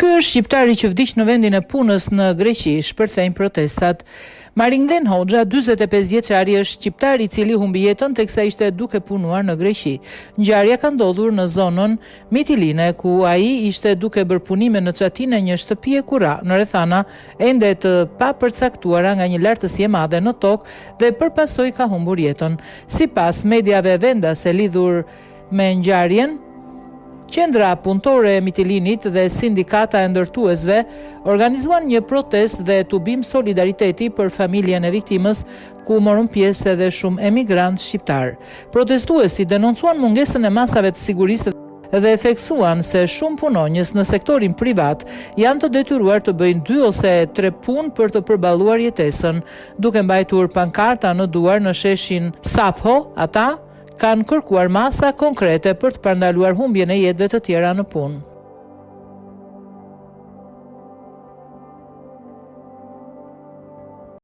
Ky është shqiptari që vdiq në vendin e punës në Greqi, shpërthejnë protestat. Maringlen Hoxha, 45 vjeçari është shqiptari i cili humbi jetën teksa ishte duke punuar në Greqi. Ngjarja ka ndodhur në zonën Mitiline, ku ai ishte duke bërë punime në çatinë e një shtëpie ku ra në rrethana ende të papërcaktuara nga një lartësi e madhe në tokë dhe për pasojë ka humbur jetën. Sipas mediave vendase lidhur me ngjarjen, Qendra Punëtore e Mitilinit dhe Sindikata e Ndërtuesve organizuan një protestë dhe tubim solidariteti për familjen e viktimës, ku morën pjesë edhe shumë emigrantë shqiptarë. Protestuesit denoncuan mungesën e masave të sigurisë dhe theksuan se shumë punonjës në sektorin privat janë të detyruar të bëjnë dy ose tre punë për të përballuar jetesën. Duke mbajtur pankarta në duar në sheshin Sapho, ata kanë kërkuar masa konkrete për të parandaluar humbjen e jetëve të tjera në punë.